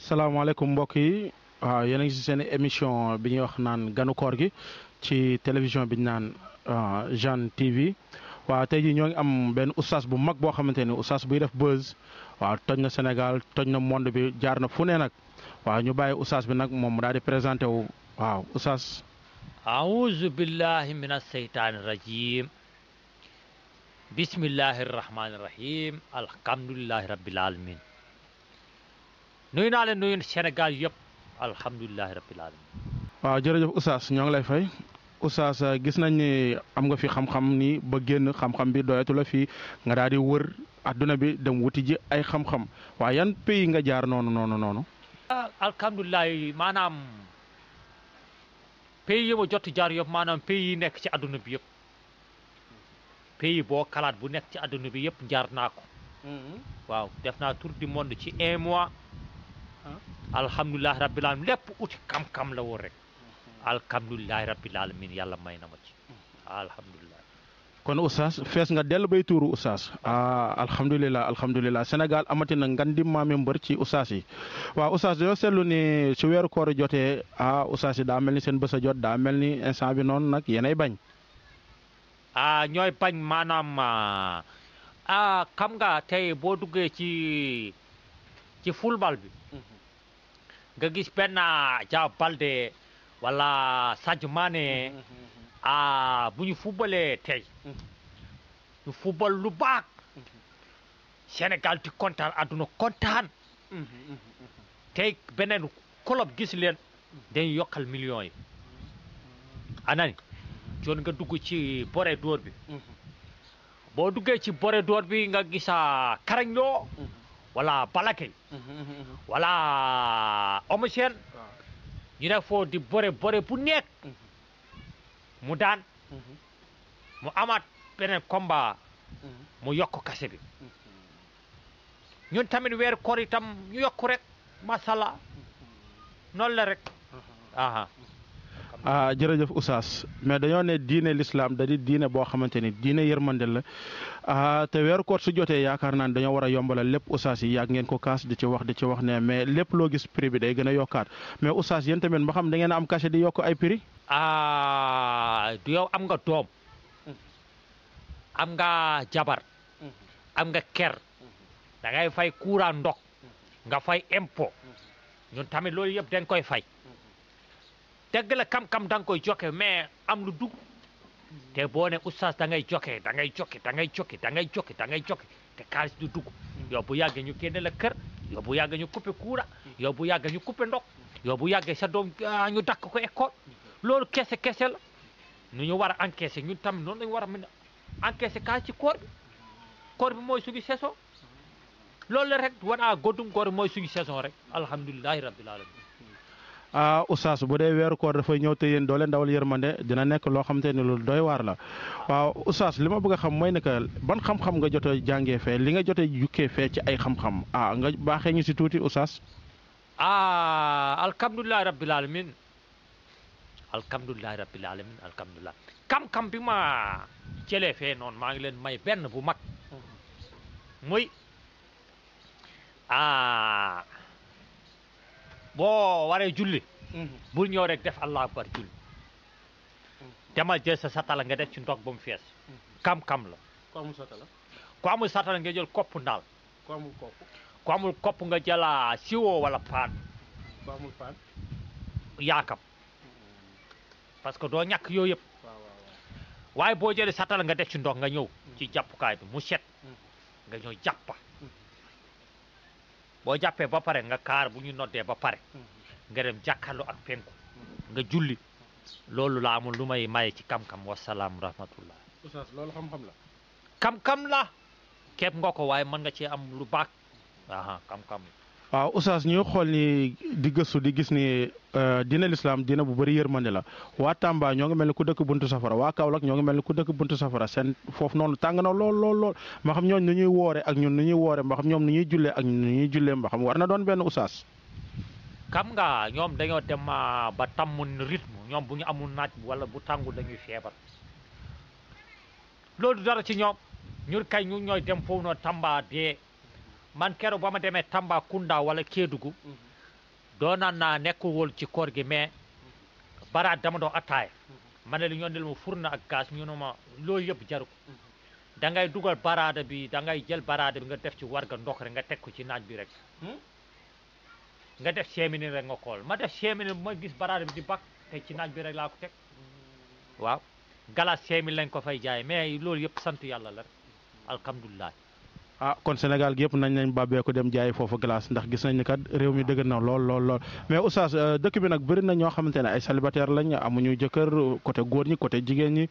salaamaaleykum mbokk yi waaw yéen a ngi si seen émission bi ñuy wax naan ganu koor gi ci télévision bi ñu naan Jan TV waaw tey jii ñoo ngi am benn oustaz bu mag boo xamante ni oustaz buy def buzz waaw toj na Sénégal toj na monde bi jaar na fu ne nag waaw ñu bàyyi oustaz bi nag moom mu daal di présenté wu waaw oustaz. أعوذ بالله من الشيطان الرجيم بسم الله الرحمن الرحيم الحمد لله رب العالمين nuyu naa leen nuyu Sénégal yëpp alhamdulilah rabbil alamin. waaw jërëjëf oustaz ñoo ngi lay fay oustaz gis nañ ni am nga fi xam-xam ni ba génn xam-xam bi doyatu la fii nga daal di wër adduna bi dem wuti ji ay xam-xam waaye yan pays nga jaar noonu. alhamdulilah maanaam pays yi ma jot jaar yëpp maanaam pays yi nekk ci adduna bi yëpp pays boo kalaat bu nekk ci adduna bi yëpp jaar naa ko. waaw def naa tour du monde ci un mois. alhamdulilah rabbil alamin lépp uti kam-kam la woon rek alhamdulilah rabbil alamin yàlla may na ma ci alhamdulilah. kon oustaz fees nga dell bay tuuru oustaz alhamdulilah Sénégal amati na ngan di maame mbër ci oustaz yi waaw oustaz dañoo seetlu ni ci weeru koor jotee oustaz yi daa mel ni seen bës a jot daa mel ni instant bi noonu nag yéenay bañ. ñooy bañ maanaam xam nga tey boo duggee ci football bi. nga gis benn Dia Baldé wala Sadio Mané bu ñu fubalee tey ñu fubal lu baax Sénégal di kontaan àdduna kontaan tey beneen club gis leen dañ yokkal millions yi anani joon nga dugg ci bore door bi boo duggee ci bore door bi nga gis Karañ Lo wala Balake wala Omosène ñu ne foo di bore bu nekk mu daan mu amaat beneen combat mu yokk kase bi ñun tamit weeru koor itam ñu yokk rek masala noonu la rek jërëjëf oustaz mais dañoo ne diine l'islam da di diine boo xamante ni diine yërmande la te weeru koor su jotee yaakaar naa ne dañoo war a yombalal lépp oustaz yi yàgg ngeen ko kaas di ci wax ne mais lépp loo gis prix bi day gën a yokkaat mais oustaz yéen tamit ba xam da ngeen a am cachet di yokk ay prix. du yow am nga doom am nga jabar am nga ker da ngay fay courant ndox nga fay impôt ñun tamit loolu yëpp dañ koy fay. dëgg la kam-kam da nga koy joxe mais am lu dugg te boo ne oustaz da ngay joxe te xaalis du dugg yow bu yàggee ñu génne la kër yow bu yàggee ñu coupé courant yow bu yàggee ñu coupé ndox yow bu yàggee sa doom ñu dakk ko école loolu kese la nu ñu war a encaissé ñun tamit noonu lañu war a mën a encaissé xaalis ci koor bi mooy suñu saison loolu la rek wana goddum koor bi mooy suñu saison rek alhamdulilahi rabbil alamin. oustaz bu dee weeru koor dafay ñëw te yéen doole ndawal yërmande dina nekk loo xamante ne lu doy waar la waaw oustaz li ma bëgg a xam mooy ne que ban xam-xam nga jot a jàngee fee li nga jot a jukkee fee ci ay xam-xam nga baaxee ñu si tuuti oustaz. alhamdulilah rabbil alamin alhamdulilah kam-kam bi ma jëlee fee noonu maa ngi leen may benn bu mag muy boo waree julli bul ñëw rek def allahu akbar julli demal jël sa satala nga def ci ndox ba mu fees kam-kam la ku amul satala nga jël kopp ndaal ku amul kopp nga jël siwo wala paan ku amul paan yaakam parce que doo ñàkk yooyu yëpp waaye boo jëlee satala nga def ci ndox nga ñëw ci jàppukaay bi mu set nga ñëw jàppa boo jàppee ba pare nga kaar bu ñu noddee ba pare nga dem jàkkaarloo ak penku nga julli loolu la amul lu may maye ci kam-kam wasalaam rahmatullah. oustaz loolu xam-xam la. kam-kam la képp nga ko waaye mën nga cee am lu baax kam-kam la. waaw oustaz ñuy xool ni di gëstu di gis ni diine l'islam diine bu bëri yërmande la waa Tamba ñoo ngi mel ni ku dëkk buntu safara waa Kaolack ñoo ngi mel ni ku dëkk buntu safara seen foofu noonu tàng na lool ma xam ñooñu nu ñuy woore ak ñun nu ñuy woore ma xam ñoom nu ñuy jullee ak ñun nu ñuy jullee ma xam war na doon benn oustaz. xam nga ñoom dañoo dem ba tàmm rythme ñoom bu ñu amul naaj wala bu tàngul dañuy feebar loolu dara ci ñoom ñun kay ñu ñooy dem foofu noonu Tamba dee man keroog ba ma demee Tambacounda wala Kédougou doonan naa nekkul woon ci koor gi mais baraade dama doon attaaya ma ne la ñoo ndil ma furna ak gaz ñu ne ma loolu yëpp jaru ko da ngay dugal baraade bi da ngay jël baraade bi nga def ci warga ndox rek nga teg ko ci naaj bi rek nga def 5 minutes rek nga xool ma def 5 minutes bu ma gis baraade bi di bak te ci naaj bi rek laa ko teg waaw galas 5000 lañ ko fay jaay mais loolu yëpp sant yàlla la rek alhamdulilah. kon Sénégal gi yëpp nañ leen bàbbeeku dem jaay foofu glace ndax gis nañ ni kat réew mi dëgg na lool mais Oustaz dëkk bi nag bëri na ñoo xamante ne ay célibataire lañ amuñu jëkkër côté góor ñi côté jigéen ñi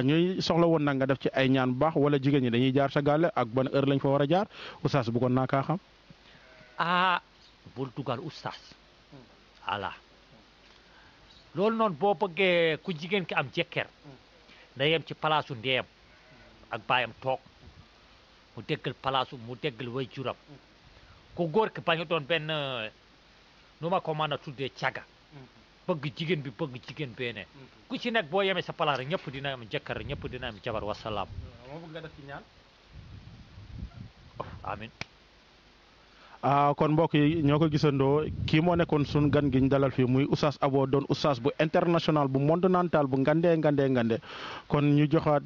ñuy soxla woon nag nga def ci ay ñaan bu baax wala jigéen ñi dañuy jaar sa gàlle ak ban heure lañ fa war a jaar Oustaz bëggoon naa kaa xam. bul dugal Oustaz voilà loolu noonu boo bëggee ku jigéen ki am jëkkër na yem ci palaasu ndeyam ak baayam toog mu déggal palaasu mu déggal way juram ku góor ki bañ a doon benn nu ma ko mën a tuddee caga bëgg jigéen bi bëgg jigéen beneen ku ci nekk boo yemee sa palaas rek ñëpp dina am jëkkër ñëpp dina am jabar wasalaam. moo bëgg nga def ci ñaan. amin kon mbokk yi ñoo ko gisandoo kii moo nekkoon sun gan gi ñu dalal fii muy Oustaz Abo doon Oustaz bu international bu continental bu ngandee kon ñu joxaat